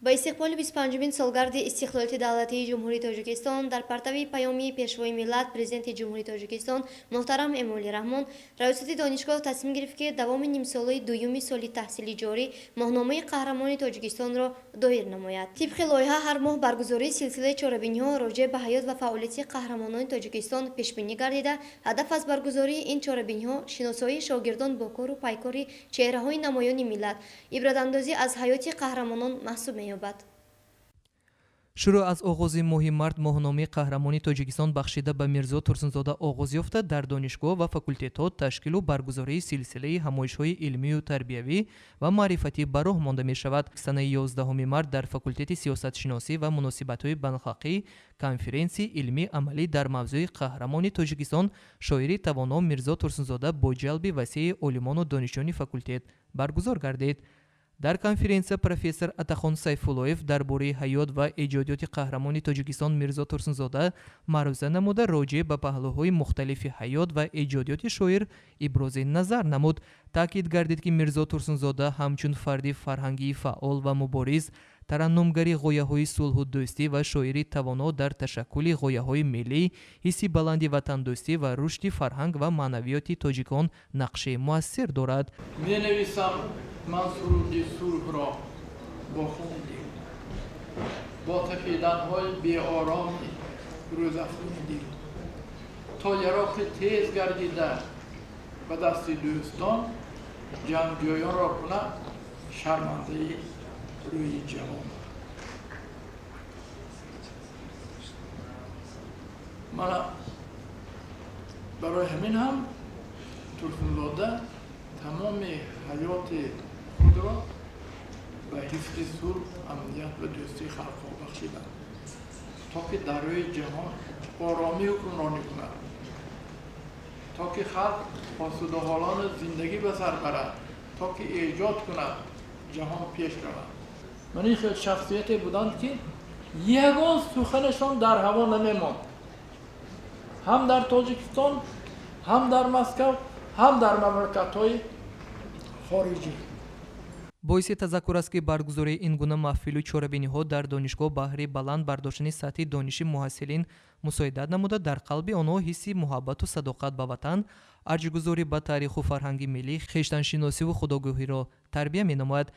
Ба истиқболи 25-умин солгарди истиқлолияти давлатии Ҷумҳурии Тоҷикистон дар партави Паёми Пешвои миллат, Президенти Ҷумҳурии Тоҷикистон муҳтарам Эмомалӣ Раҳмон, раёсати донишгоҳ тасмим гирифт, ки давоми нимсолаи дуюми соли таҳсили ҷорӣ моҳномаи Қаҳрамони Тоҷикистонро доир намояд. Тибқи лоиҳа, ҳар моҳ баргузории силсилаи чорабиниҳо роҷеъ ба ҳаёт ва фаъолияти қаҳрамонони Тоҷикистон пешбинӣ гардида, ҳадаф аз баргузории ин чорабиниҳо шиносоии шогирдон бо кору пайкори чеҳраҳои намоёни миллат, ибратандозӣ аз ҳаёти қаҳрамонон маҳсуб меёбад. Шурӯъ аз оғози моҳи март моҳномаи Қаҳрамони Тоҷикистон, бахшида ба Мирзо Турсунзода, оғоз ёфта, дар донишгоҳ ва факултетҳо ташкилу баргузории силсилаи ҳамоишҳои илмию тарбиявӣ ва маърифатӣ ба роҳ монда мешавад. Санаи 11 март дар факултети сиёсатшиносӣ ва муносибатҳои байналхалқӣ конференсияи илмӣ амалӣ дар мавзӯи «Қаҳрамони Тоҷикистон, шоири тавоно Мирзо Турсунзода» бо ҷалби васеи олимону донишҷӯёни факултет баргузор гардид. Дар конференсия профессор Атахон Сайфуллоев дар бораи ҳаёт ва эҷодиёти қаҳрамони Тоҷикистон Мирзо Турсунзода маъруза намуда, роҷеъ ба паҳлӯҳои мухталифи ҳаёт ва эҷодиёти шоир ибрози назар намуд. Таъкид гардид, ки Мирзо Турсунзода ҳамчун фарди фарҳангии фаъол ва мубориз, тараннумгари ғояҳои сулҳу дӯстӣ ва шоири тавоно дар ташаккули ғояҳои миллӣ, ҳисси баланди ватандӯстӣ ва рушди фарҳанг ва маънавиёти тоҷикон нақши муассир дорад. Менависам ман суруди сулҳро бо хуни дил, бо тапиданҳои беороми рӯзафзуни дил, то яроқи тез гардида ба дасти дӯстон ҷангҷӯёнро кунад шармандаи рӯи ҷавон. Мана барои ҳамин ҳам Турсунзода тамоми ҳаёти худро ба ҳифзи сулҳ, амният ва дӯстии халқҳо бахшиданд, то ки дар рӯи ҷаҳон оромӣ ҳукмронӣ кунад, то ки халқ осудаҳолона зиндагӣ ба сар барад, то ки эҷод кунад, ҷаҳон пеш равад. Ман ин хел шахсияте буданд, ки ягон суханашон дар ҳаво намемонд, ҳам дар Тоҷикистон, ҳам дар Москав, ҳам дар мамлакатҳои хориҷӣ. Боиси тазаккур аст, ки баргузории ин гуна маҳфилу чорабиниҳо дар донишгоҳ баҳри баланд бардоштани сатҳи дониши муҳассилин мусоидат намуда, дар қалби онҳо ҳисси муҳаббату садоқат ба ватан, арҷгузорӣ ба таъриху фарҳанги миллӣ, хештаншиносиву худогоҳиро тарбия менамояд.